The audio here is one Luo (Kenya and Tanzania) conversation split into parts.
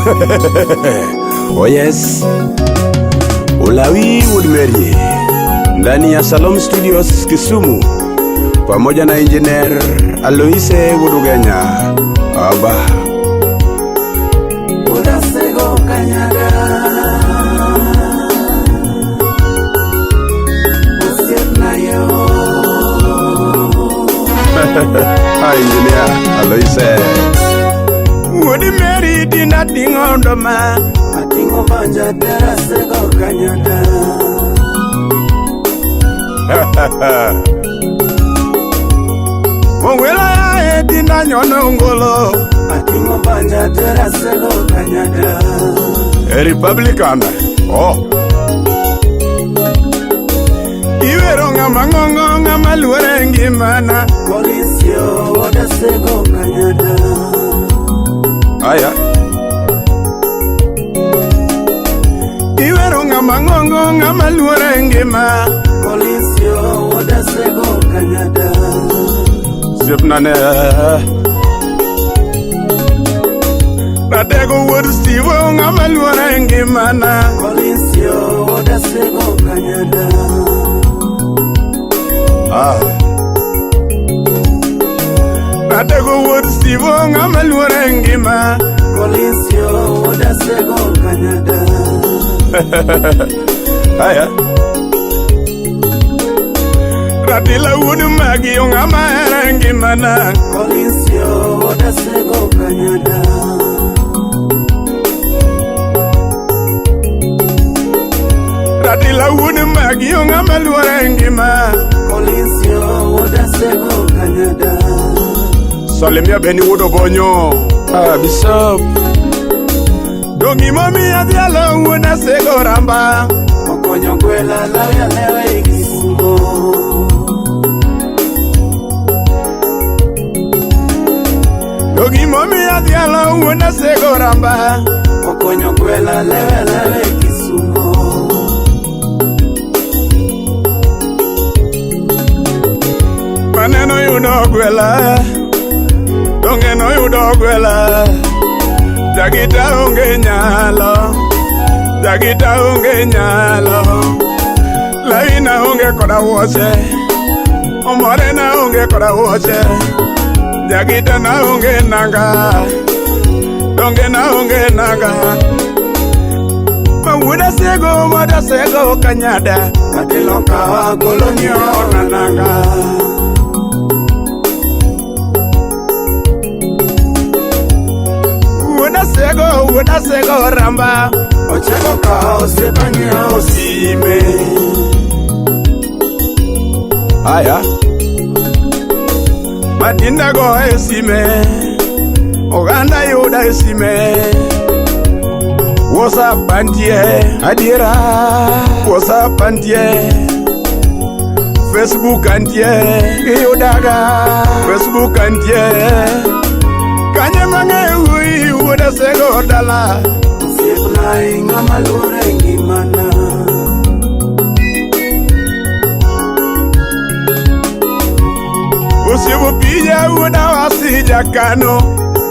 Oh yes. Ulawi Woodmary ndani ya Salom Studios Kisumu pamoja na engineer Aloise Wudugenya. Aba. Udasego Kanyada. Osiepna yo. Hi engineer Aloise. Woodmary dina tingo ndoma. Ating'o banja terasego Kanyada. Ongwela ya edina nyono ngolo. Ating'o banja terasego Kanyada. A Republican. Oh. Iwero ng'ama ng'ongo ng'ama luore ngimana. Kolisio odasego Kanyada. Aya. Iwero ng'ama ng'ongo ng'ama luore ngima. Kolisio odasego Kanyada. Osiepna ne. Ratego wuod Steve ng'ama luore ngimana. Kolisio odasego Kanyada. Ah. Ratego wuod Steve ng'ama luore ngima. Kolisio odasego Kanyada. Aya. Ratila wuod Magi ng'ama here ngimana. Kolisio odasego Kanyada. Ratila wuod Magi ng'ama luore ngima. Kolisio odasego Kanyada. Salimia Beni wuod Obonyo. Ah, Bishop. Dong'imomiyo adhialo wuod Asego Ramba. Okonyo gwela lawe lewe e Kisumo. Dong'imomiyo adhialo wuod Asego Ramba. Okonyo gwela lewe lewe e Kisumo. Maneno yudo gwela. Donge noyudo gwela. Jagita onge nyalo. Jagita onge nyalo. Laina onge koda wuoche. Omore na onge koda wuoche. Jagita na onge nanga. Donge na onge nanga. Ma wuod Asego, wuod Asego Kanyada. Katelo kawa golo Nyiona nanga. Wuod Asego, wuod Asego Ramba. Ochako kawa osiepa nyiewo sime. Aya. Matinda go e sime. Oganda yuda e sime. WhatsApp antie. Adiera. WhatsApp antie. Facebook antie. Iyudaga. Facebook antie. Kanye mang'e wuoyi wuod Asego dala. Osiepna ng'ama luore ngimana. Osiepo pija wuod Awasi jakano.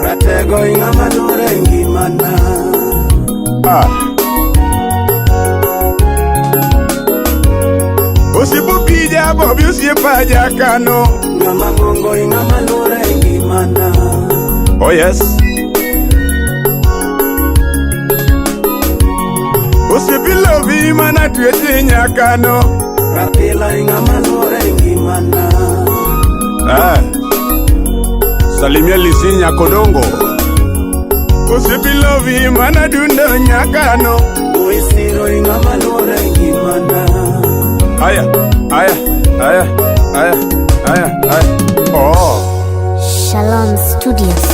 Ratego ng'ama luore ngimana. Ah. Osiepo pija Bobi osiepa jakano. Ng'ama ng'ongo ng'ama luore ngimana. Oh yes. Osiepi lovi mana tweche nyakano. Ratila ng'ama luore ngimana. Ah. Salimia Lisi Nyakodongo. Osiepi lovi mana dundo nyakano. Uisiro ng'ama luore ngimana. Aya, aya, aya, aya, aya, aya. Oh. Shalom Studios.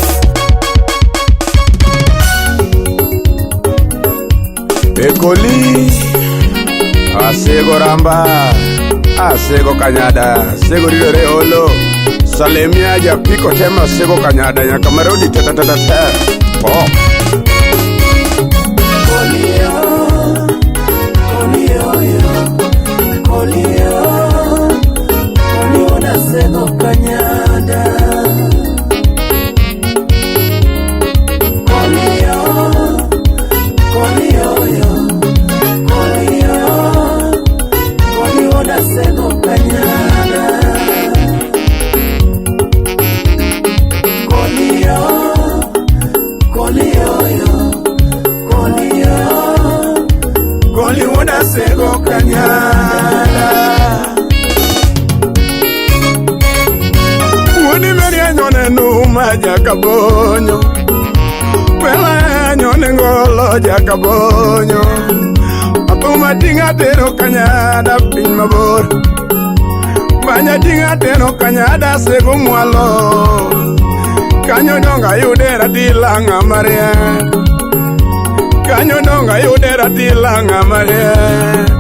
Ekoli Asego Ramba Asego Kanyada Asego ridore olo Salimia japiko tema Asego Kanyada nyaka marodi tatatatata. Oh. Kolio, kolio yo, kolio, kolio nasego Kanyada. Kolio, nduma jakabonyo. Kwela anyone ngolo jakabonyo. Athuma tinga tero kanyada piny mabor. Banya tinga tero kanyada sego mwalo. Kanyo donga yude ratila ng'ama riek. Kanyo donga yude ratila ng'ama riek.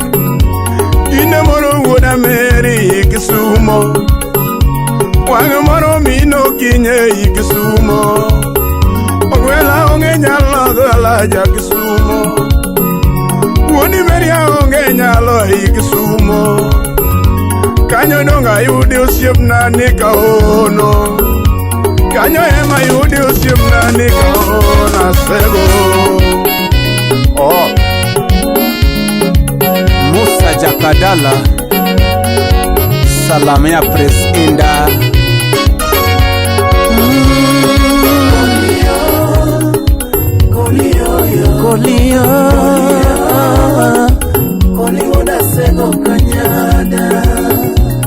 Kinde moro wuoda Meri Kisumo. Wang' moro mino kinye i Kisumo. Ogwela onge nyalo gola ja Kisumo. Wuoni Meri onge nyalo i Kisumo. Kanyo donga yudi osiepna ni kaono. Kanyo ema yudi osiepna ni kaono asego. Oh. Musa Jakadala, Salamia Presinda. Kolio, Koli odasego kanyada.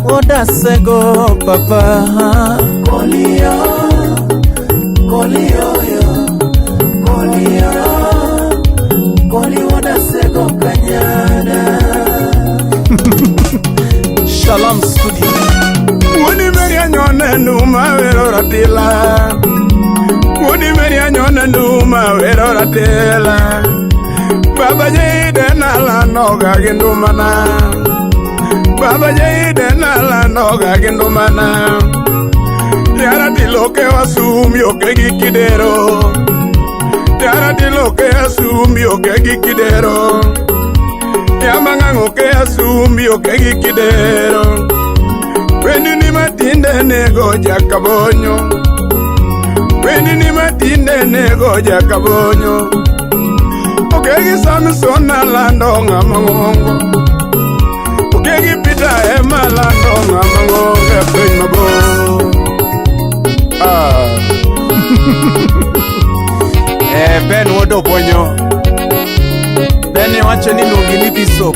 Odasego papa. Kolio, Kolio yo, Kolio, Koli odasego kanyada. Shalom Studio. Wuoni Meri anyone nduma wero ratila. Wuoni Meri anyone nduma wero ratila. Baba jeide nala noga gi ndumana. Baba jeide nala noga gi ndumana. Yara tiloke wasumi oke gi kidero. Yara tiloke asumi oke gi kidero. Yamang'ang'o ke asumi oke gi kidero. Wendi ni matinde nego jakabonyo. Wendi ni matinde nego jakabonyo. Okegi Samson alando ng'ama ng'ongo. Okegi Peter ema lando ng'ama ng'ongo e piny mabor. Ah. Ben wuod Obonyo. Ben iwacho ni luongi ni Bishop.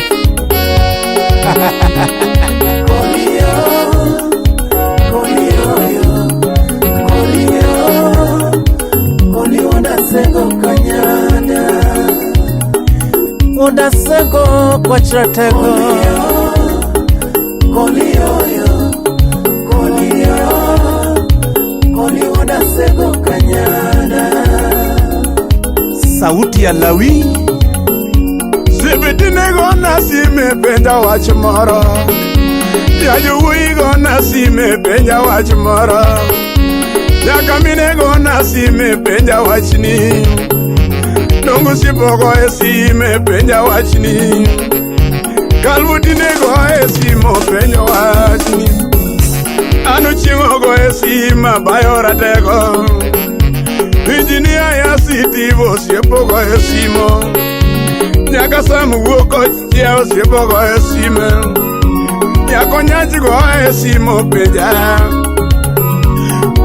Kolio, Kolio yo, Kolio, Koli odasego kanyada. Odasego kwachratego. Kolio yo, Kolio, Koli odasego kanyada. Sauti ya Lawi. Sibiti nego na sime penja wach moro. Ya jowuoyi go na sime penja wach moro. Nyaka mine go na sime penja wachni. Dongo sipogo e sime penja wachni. Kalbuti nego e simo penjo wachni. Anu chieng'o go e sima bayo ratego. Injinia ya sitivo osiepo go e simo. Nyaka Sam wuok ochiew osiepo go e sime. Nyako nyachi go e simo penja.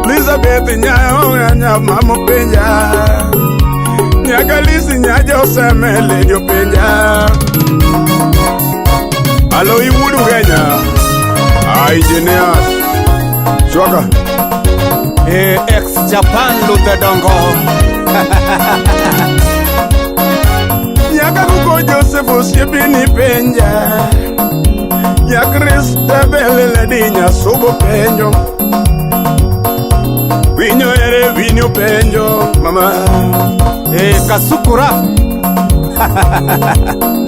Elizabeth nyayo nya mamo penja. Nyaka Lisi nyajo oseme ledio penja. Alo iwudu Kenya. Ah, engineer. Chwaka. Ex Japan Luther Dongo. Nyaka kuko Joseph osiepini penja. Nya Christabel ledi nyasubo penjo. Winyo ere winyo penjo mama. Kasukura.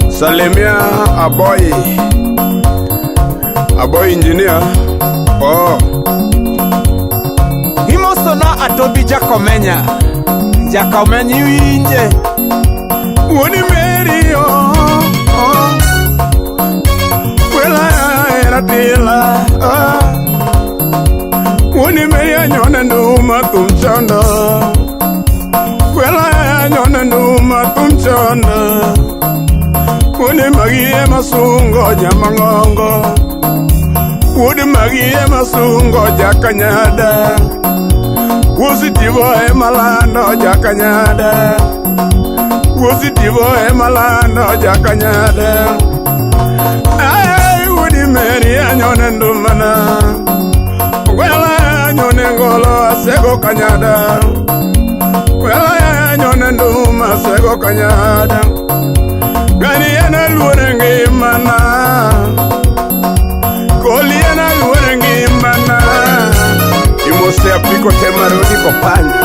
Salimia Aboy. Aboy engineer. Oh. Imosona Atobi Jakomenya. Jakomenya iwinje. Wuoni Meri oh, oh. Kwela ratila oh. Wuoni Meri anyone nduma thum chondo. Kwela anyone nduma thum chondo. Wuoni magi ema sungo jamang'ongo. Wuod magi ema sungo jakanyada. Positivo ema lando jakanyada. Positivo ema lando jakanyada. Ay, Wuodi Meri anyone ndumana. Gwela anyone ngolo sego kanyada. Kwela ya nyone nduma sego kanyada. Gani ena luore ngimana. Koli ena luore ngimana. Imose apiko temarodi kopanya.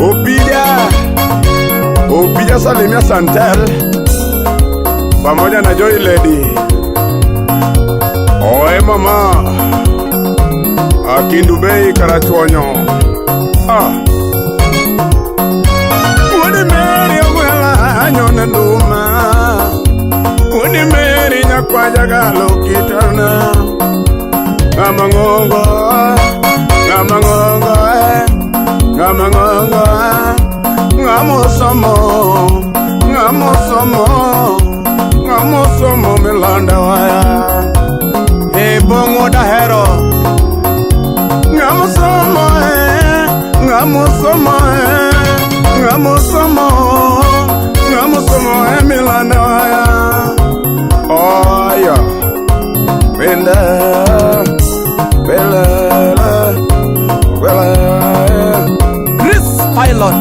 Opija. Opija salimia Santel. Pamoja na Joy Lady. Oe mama. Akindu Bei Karachuonyo. Ah. Wuod Mary ogwela nyone nduma. Wuod Mary nyakwa jagalo kitana. Ng'ama ng'ongo, ng'ama ng'ongo, ng'ama ng'ongo, ng'ama osomo, ng'ama osomo, ng'ama osomo milanda waya. E bong'o dahero. Ng'ama osomo, ng'ama osomo, ng'ama osomo, ng'ama osomo milanda waya. Oyo, wenda, wela, wela. Chris Pilot.